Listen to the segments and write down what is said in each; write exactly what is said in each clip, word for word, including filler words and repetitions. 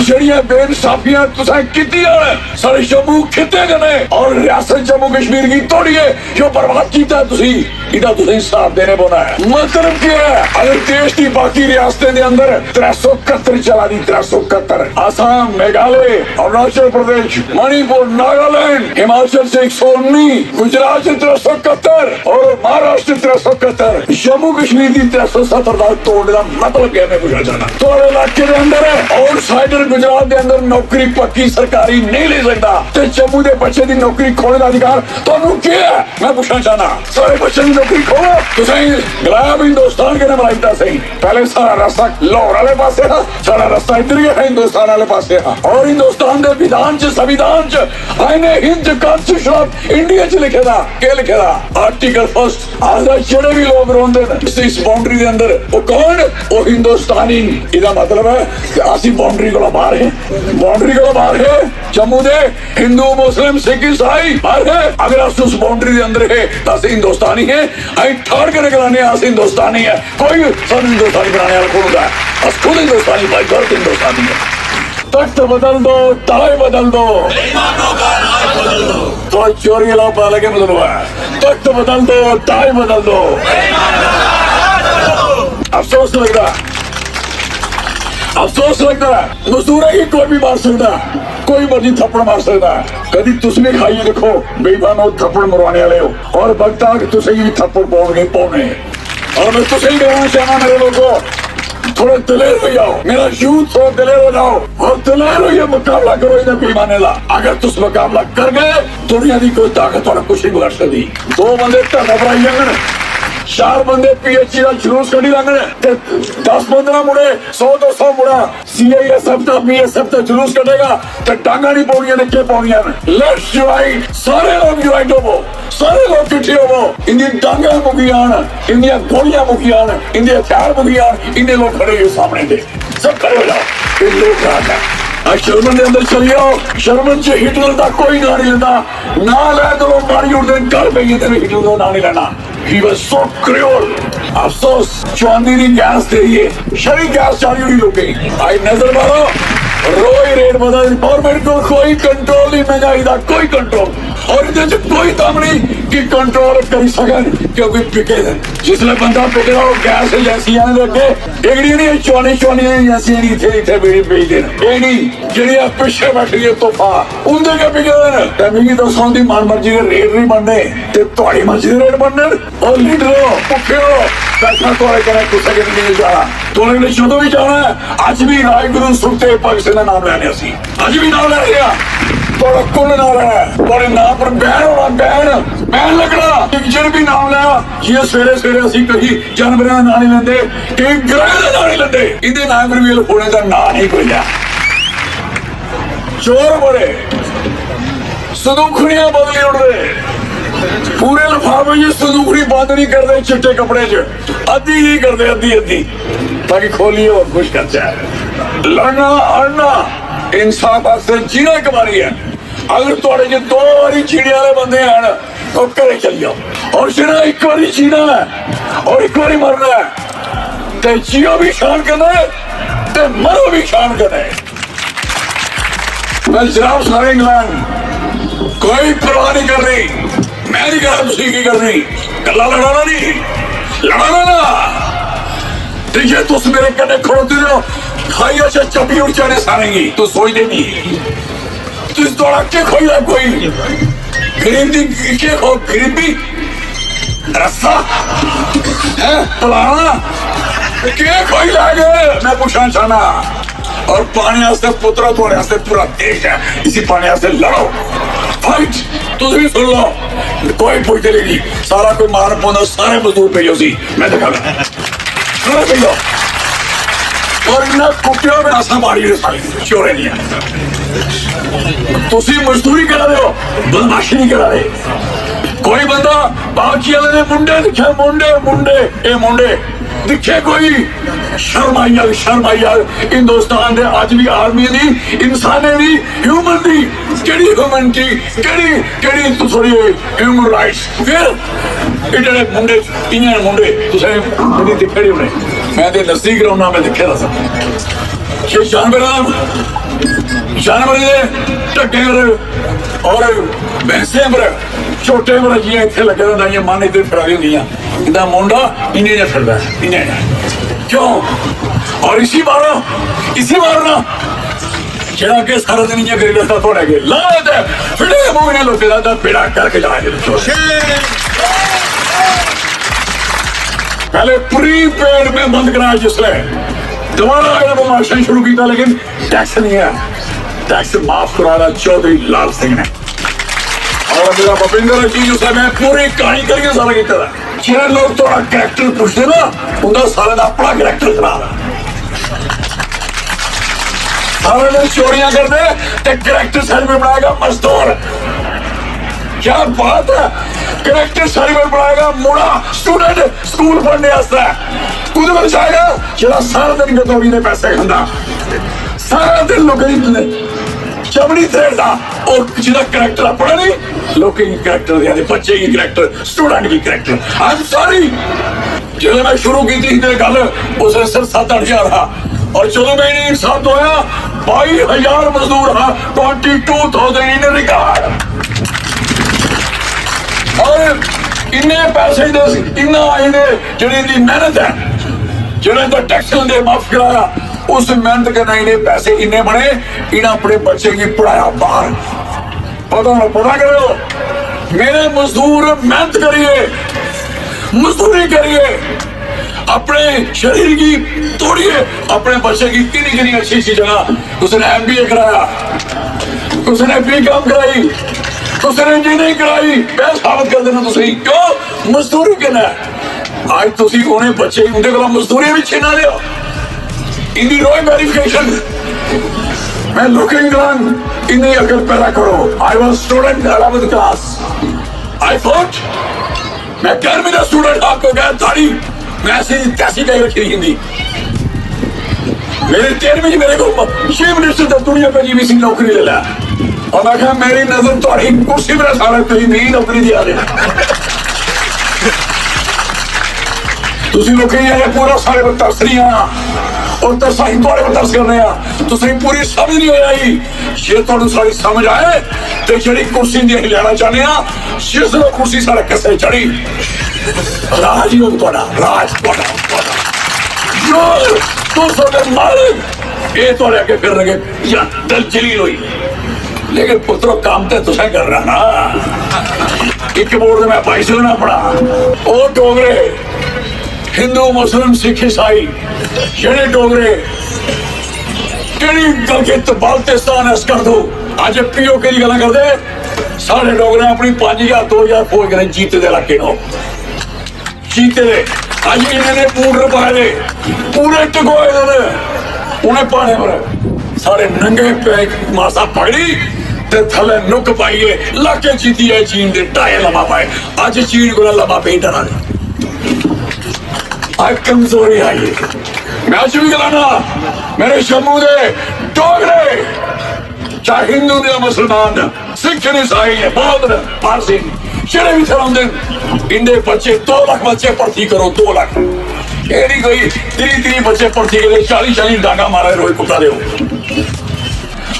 जेह्ड़ियां बेइंसाफियां तुसें कीतियां न साढ़े जम्मू खित्ते कन्नै और रियासत जम्मू कश्मीर गी तोड़ियै जो बर्बाद कीता तुसी, इदा तुसें हिसाब देने पौना है। मतलब क्या है? अगर देश की बाकी रियासतें के अंदर त्रै सौ इकहत्तर चला दी, त्रै सौ इकहत्तर, आसाम, मेघालय, अरुणाचल प्रदेश, मणिपुर, नागालैंड, हिमाचल से एक सौ उन्नीस, गुजरात से त्रै सौ इकहत्तर और महाराष्ट्र त्रै सौ इकहत्तर, जम्मू कश्मीर की त्रै सौ सत्तर का तोड़ने का मतलब क्या? मैं पूछना चाहना, थोड़े इलाके के अंदर है, आउटसाइडर गुजरात के अंदर नौकरी पक्की सरकारी नहीं ले सकता, ते जम्मू के बच्चे की नौकरी खोने का अधिकार ਤੁਹਾਨੂੰ क्या है? मैं पूछना चाहना, सारे बच्चे की नौकरी खोलो। तुसें गलाया भी हिंदुस्तान के नाम आई सही, पहले सारा रास्ता लाहौर वाले पासे था, सारा रास्ता इधर गया हिंदुस्तान वाले पासे था। और हिंदुस्तान के विधान च, संविधान च, आईने हिंद कॉन्स्टिट्यूशन ऑफ इंडिया च लिखे दा। क्या लिखे दा? आर्टिकल फर्स्ट आखदा, जेह्ड़े भी लोग रौंह्दे न इस, इस बाउंड्री दे अंदर, ओह् कौन? ओह् हिंदुस्तानी। एह्दा मतलब ऐ कि अस बाउंड्री कोला बाहर हे, बाउंड्री कोला बाहर हे। जम्मू दे हिंदू, मुस्लिम, सिख, ईसाई बाहर हे। अगर अस उस बाउंड्री दे अंदर हे, तां अस हिंदुस्तानी हे। अस ठाड़ कन्नै गलाने आं, अस हिंदुस्तानी ऐ। कोई सानूं हिंदुस्तानी बनाने वाला कौन होंदा है? अस खुद हिंदुस्तानी, बाई बर्थ हिंदुस्तानी है। तख्त बदल दो, ताज बदल दो। तो चोरी ला पा लगे बदलवा। तख्त बदल दो, ताज बदल दो। अफसोस लगदा, अफसोस लगदा। मजदूर गी कोई भी मार सकदा, कोई मर्जी थप्पड़ मार सकदा। कदी तुस भी खाइयै दिक्खो, बेईमानो, थप्पड़ मरवाने वाले हो, और वक्त आग तुसें भी थप्पड़ पौने पौने। और मैं तुसें भी कहना चाहना, मेरे लोगों, थोड़े दलेर हो जाओ, मेरा यूथ, थोड़ा दलेर हो जाओ और दलेर होइयै मुकाबला करो इन्हें बेईमाने दा। अगर तुस मुकाबला कर गए, दुनिया की कोई ताकत थोड़ा कुछ नहीं बिगाड़ सकती। दो बंदे धरना पर आई जांगन, चार बंदे पीएचई का जुलूस कड्ढी लैंगन, ते दस पंदरां मुड़े, सौ दो सौ मुड़ा सीआईएसएफ दा, बीएसएफ दा जुलूस कड्ढेगा, ते डांगा नहीं पौनियां, निक्के पौनियां न। लेट्स यूनाइट, सारे लोग यूनाइट होवो, सारे लोग किट्ठे होवो। इंदी डांगा मुकी जान, इंदियां गोलियां मुकी जान, इंदे हथियार मुकी जान, इन्ने लोग खड़े हो सामने दे, सब खड़े हो जाओ। ये लोक राज है। आज जर्मन के अंदर चली जाओ, जर्मन च हिटलर का कोई नाम नहीं लेता, ना ले तो लोग मारी उठते, गल पे ये तेरे हिटलर का नाम नहीं लेना। He was so cruel। अफसोस, चांदी दी गैस देइयै छड़ी गैस चाढ़ी ओड़ी लोकें गी। आई नजर मारो, रोज रेट बधा दी। गौरमेंट को कोई कंट्रोल नहीं, महंगाई का कोई कंट्रोल, और इहदे च कोई दम नहीं कि कंट्रोल करी सकन, क्योंकि बिके दे न। जिसलै बंदा बिकदा, ओह् गैस एजेंसियां दे अग्गे, एगड़ी नहीं, चौनी चौनी एजेंसियां नहीं, इत्थै इत्थै बेचदे न। एह् नहीं, जेह्ड़ियां पिच्छे बैठी दियां तोफा, उंदे गै बिके दे न। ते मिगी दस्सो, उंदी मनमर्जी दे रेट नहीं बनने, ते थुआड़ी मर्जी दे रेट बनने न। ओ लीडरो, भुक्खेओ, पैसा थुआड़े कन्नै कुसै कन्नै नेईं जाना। थुआड़े कन्नै जदों बी जाना ऐ, अज्ज बी राजगुरु सुरते भगत सिंह दा नाम लैने असी। अज्ज बी नाम लै रहे आ। थुआड़ा कुल नाम लैना ऐ। थुआड़े नाम पर बैन होना, बैन, बैन लगना। एक जन भी नाम लैना, जि'यां सवेरे सवेरे असी कहीं जानवरें दा नाम नहीं लेंदे, कहीं ग्रह दा नाम नहीं लेंदे। इंदे नाम पर भी होने दा नाम नहीं कोई लिया। चोर बड़े, संदूखड़ियां बदली उड़दे, पूरे लफाफे च संदूखड़ी बंद नहीं करदे, चिट्टे कपड़े च अद्धी ही करदे, अद्धी अद्धी, ताकि खोलिए और खुश करचै। लड़ना अड़ना इंसाफ आस्तै जीना इक बारी ऐ। अगर थुआड़े च दो बारी जीने आह्ले बंदे हैन, तो घरे चली जाओ। और जेह्ड़ा इक बारी जीना ऐ और इक बारी मरना ऐ, ते जियो भी शान कन्नै ते मरो भी शान कन्नै। मैं जनाब सारे इंग्लैंड, कोई परवाह नहीं करनी, मैं नहीं करा तुसी की करनी, गल्ला लड़ाना नहीं, लड़ाना ना। ते जे तुस मेरे कन्नै खड़ोते हो, खाइयै च चप्पी उड़ चाने सारें गी, तुस सोचदे नहीं। तुस थोड़ा के खोई लै कोई गरीब दी, के खो गरीबी, रस्सा है पलाना, के खोई लैगे? मैं पूछना चाहना। और पाने आस्तै पुत्तरा, थुआड़े आस्तै पूरा देश है, इसी पाने आस्तै लड़ो, फाइट। तुस भी सुन लो, कोई पुछदे नहीं, सारा कोई मार पौंदा, सारे मजदूर पेई उसी, मैं दिखा, सारे पेई जाओ। और इन्ना कुट्टियो गंडासा मारी ओड़े सारे चोरे दियां। तुसी मजदूरी करा दे हो, बदमाशी नहीं करा दे। कोई बंदा बाकी आह्ले दे मुंडे दिक्खे, मुंडे, मुंडे, ए मुंडे दिक्खे कोई, शर्म आई जाग, शर्म आई जाग। हिंदुस्तान दे अज्ज भी आर्मी दी, इंसाने दी, ह्यूमन दी, केह्ड़ी ह्यूमैनिटी, केह्ड़ी, केह्ड़ी थोड़ी ह्यूमन राइट्स? फिर एह् जेह्ड़े मुंडे इ'यां मुंडे तुसें कदी दिक्खे नहीं होने। मैं ते नजदीक रौह्ना, मैं दिक्खे दा सब। ये जानवर, जानवरें दे ढग्गें पर और भैंसें पर, चोटें पर जि'यां इत्थै लग्गे दा होंदा, इ'यां मन इद्धर फिरा दी होंदी ऐ। इं'दा मुंडा इ'यां जिहा फिरदा ऐ, इ'यां जिहा। क्यों? और इसी मारो, इसी मारना, जेह्ड़ा अग्गें सारा दिन इ'यां करी रखदा थुआढ़े अग्गें। लानत ऐ, फिटे मूंह इ'नें लोकें दा, इं'दा बेड़ा गर्क जाए। पैह्ले प्रीपेड में बंद कराया जिसलै, दोबारा इ'नें बदमाशां शुरू कीता, लेकिन टैक्स नहीं है, टैक्स माफ करा रहा चौधरी लाल सिंह ने। और मेरा भूपिंदर जी, जिसने मैं पूरी कहानी करियै सारा कीते दा। जेह्ड़े लोक थुआढ़ा कैरेक्टर पुछदे ना, उं'दा सारें दा अपना कैरेक्टर खराब है। सारे लोक चोरियां करदे ते कैरेक्टर सर्टिफिकेट बनाएगा मजदूर। क्या बात है, कैरेक्टर सर्टिफिकेट बनाएगा मुड़ा स्टूडेंट स्कूल पढ़ने आस्तै। कुदे कोल जाएगा जेह्ड़ा सारा दिन गदौरी दे पैसे खंदा, सारा दिन लोकें दी चमड़ी त्रेड़दा। और जिदा कैरेक्टर अपना नहीं, लोकें गी कैरेक्टर देआ दे, बच्चे गी कैरेक्टर, स्टूडेंट गी कैरेक्टर। आई एम सॉरी, जिसलै मैं शुरू कीती ही ते गल्ल, उसलै सिर्फ सत्त अट्ठ हजार हा, और जदों मैं इ'नें इंसाफ दोआया, बाई हजार मजदूर हा, twenty two thousand in record. और इन्ने पैसे दे, इन्ना इ'नें जेह्ड़ी इं'दी मेहनत ऐ, जेह्ड़ा इं'दा टैक्स इं'दे माफ कराया, उस मेहनत कन्नै इ'नें पैसे इन्ने बने, इ'नें अपने बच्चे गी पढ़ाया बाहर। पता ना, पता करो, मेरे मजदूर मेहनत करिए, मजदूरी करिए, अपने शरीर गी तोड़िए, अपने बच्चे गी किन्नी किन्नी अच्छी अच्छी जगह, कुसै ने एमबीए कराया, कुसै ने बीकॉम कराई, कुसै ने इंजीनियरिंग कराई। मैं साबत कर देना तुसें गी, क्यों? मजदूरी कन्नै। अज्ज तुसी उ'नें बच्चे गी उं'दे कोला मजदूरी बी छीना दे ओ। इं'दी रोज वेरिफिकेशन। मैं लोकें गी गलां, इन्नी अकल पैदा करो। I was student eleventh class। I thought, मैं ग्यारहवीं दा स्टूडेंट हा, कोई गैर थारी, मैं ऐसी तैसी कही रखी दी हिंदी। मेरे तेरहवीं च मेरे को चीफ मिनिस्टर दा दुनिया का जीबीसी नौकरी ले लै। और मैं कहा, मेरी नजर थोड़ी कुर्सी पर सारा, तुम भी नौकरी दिया दे। तुसी लोकें गी एह् पूरा साढ़े पर तरस नहीं आना, और तरसा ही थुआढ़े पर तरस करने आ। तुसें पूरी समझ नहीं आई। जे तुहानू साढ़ी समझ आए, ते जेह्ड़ी कुर्सी दी असीं लैना चाहने आ, जिस दिन कुर्सी साढ़े कसे चढ़ी, राज ही होग तुहाडा, राज तुहाडा, तुहाडा। जो तुस होगे मालिक, ये तुहाडे अगे फिरनगे या दिल जलील होई। लेकिन पुत्रो, काम ते तुसें करना ना। एक बोर्ड ते मैं पाई सकना अपना। ओ डोगरे, हिंदू, मुस्लिम, सिख, ईसाई, जेह्ड़े डोगरे, केह्ड़ी गलगित, बाल्तिस्तान, स्कंदू, अज्ज पीओके दी गल्लां करदे। साढ़े डोगरे अपनी पंज हजार, दो हजार फौज कन्नै जीते दे इलाके न ओह्। जीते दे। अज्ज इन्ने ने बूट पाए दे, पूरे टकोए दे न। उ'नें प्हाड़ें पर साढ़े नंगे पैर मासा पगड़ी ते थल्ले नुक्क पाइयै इलाके जीतियै जीन दे ढाए लम्मा पाए। अज्ज चीन कोला लम्मा पेई डरा दे। अज्ज कमजोरी आई है। मैं अज्ज भी गलाना, मेरे जम्मू दे डोगरे, चाहे हिंदू ने, मुसलमान ने, सिख ने, ईसाई ने, बौद्ध ने, पारसी ने, जेह्ड़े बी इत्थै रौंह्दे न, इंदे बच्चे, दो लक्ख बच्चे भर्थी करो, दो लक्ख। एह् निं कोई त्रीह् त्रीह् बच्चे भर्थी करियै चाली चाली डांगा मारा दे रोज कुत्ता दे ओ।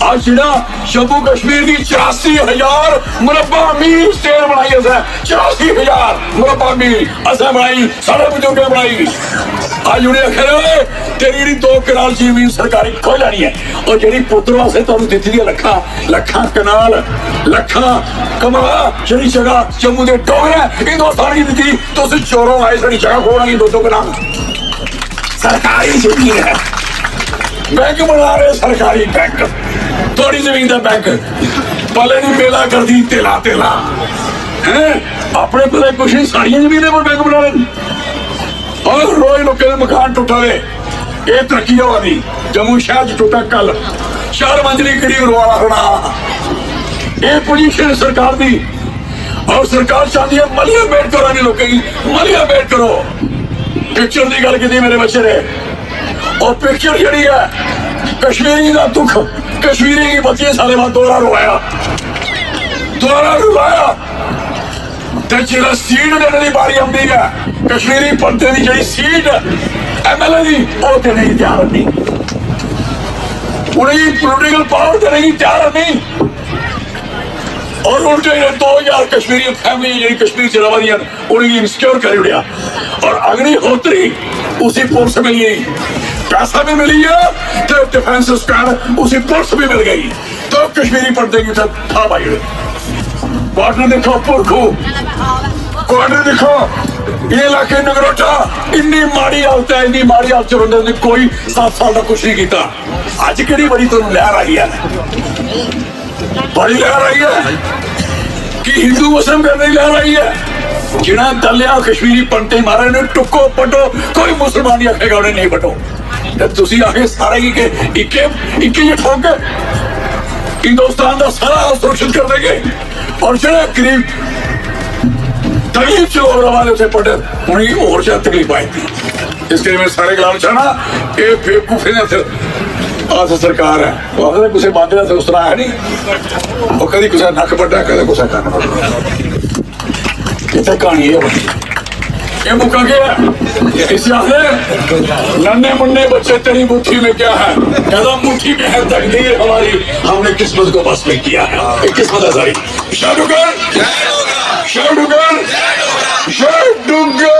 अज्ज जेह्ड़ा जम्मू कश्मीर दी चरासी हजार मुरब्बा मील स्टेट बनाई असें, चरासी हजार मुरब्बा मील असें बनाई, साढ़े बजुर्गें बनाई। अज्ज उ'नें आखेआ, "ओए, तेरी जेह्ड़ी दो कनाल जमीन सरकारी खोई लैनी ऐ।" और जेह्ड़ी पुत्तरो असें तुहानू दित्ती दी ऐ लक्खां, लक्खां कनाल, लक्खां कमरा, जेह्ड़ी जगह जम्मू दे डोगरे हिंदुस्तान गी दित्ती, तुस चोरो आए साढ़ी जगह खोना गी दो दो कनाल। सरकारी जमीन है, बैंक बना रहे सरकारी बैंक, थोड़ी जमीन का बैंक, पहले नहीं मेला कर दी तेला तेला, हैं? अपने पता कुछ नहीं, सारियां जमीनें पर बैंक बना रहे हैं। और रोज लोकें दे मकान टुट्टा दे, एह् तरक्की होआ दी। जम्मू शैह्र च टुट्टा कल, चार मंजली गरीब रवाड़ा खड़ा। एह् पोजीशन सरकार दी, और सरकार चाहती है मलिया पेट करो इ'नें लोकें गी, मलिया पेट करो। पिक्चर दी गल्ल कीती मेरे बच्चे ने, और पिक्चर जेह्ड़ी ऐ कश्मीरी दा दुख, कश्मीरी गी पच्ची सालें बाद दोहरा रवाया, दोहरा रवाया। ते जिसलै सीट देने दी बारी औंदी ऐ, कश्मीरी पंडितें दी जेह्ड़ी सीट एमएलए दी, ओह् देने दी त्यार नहीं। उ'नेंगी पॉलिटिकल पावर देने गी त्यार है नहीं। और उल्टे इ'नें दो ज्हार कश्मीरी फैमिली जेह्ड़ी कश्मीर च रवा दियां न, उ'नेंगी इनसिक्योर करी ओड़ेआ। और अग्निहोत्री, उसी पुलिस मिली गई, पैसा भी मिली गया, तो डिफेंस स्क्वाड, उसी पुलिस भी मिल गई। तो कश्मीरी पंडित गी उत्थै थाह पाई ओड़े। क्वार्टर दिक्खो पुरखू, क्वार्टर दिक्खो, ये इलाके नगरोटा, इन्नी माड़ी हालत है, इन्नी माड़ी हालत च रौंह्दे न, कोई सत्त साल दा कुछ नहीं कीता। अज्ज केह्ड़ी बड़ी तुहानू लैह्र आई ऐ? बड़ी लैह्र आई ऐ कि हिंदू मुस्लिम करने दी लैह्र आई ऐ? जिन्ना दलेआ कश्मीरी पंडित मारे ने, टुक्को पट्टो, कोई मुसलमान नहीं आखेगा उन्हें नहीं पट्टो। ते तुसी आखे सारे की के इक्के, इक्के ये ठोक के हिंदुस्तान का सारा हाल सुरक्षित कर देंगे। और जेह्ड़े गरीब तकलीफ च लोग रवा दे उत्थे पंडित, उ'नेंगी होर ज्यादा तकलीफ आई दी। इस करियै में सारे गलाना चाहना, एह् बेवकूफें दे हत्थ, हत्थ सरकार ऐ। ओह् आखदे कुसै बांदे दा उस तरह है नहीं, ओह् कदी कुसै नक्क बड्डा, कदी कुसै कन्न बड्डा। इत्थै क्हानी एह् बनी। एह् मुक्का केह् ऐ? इसी आखदे नन्हे मुन्ने बच्चे, तेरी मुट्ठी में क्या है? कहता मुट्ठी में है तकदीर हमारी, हमने किस्मत को बस में किया है। ये किस्मत है सारी। शाडुगर, शाडुगर, शाडुगर।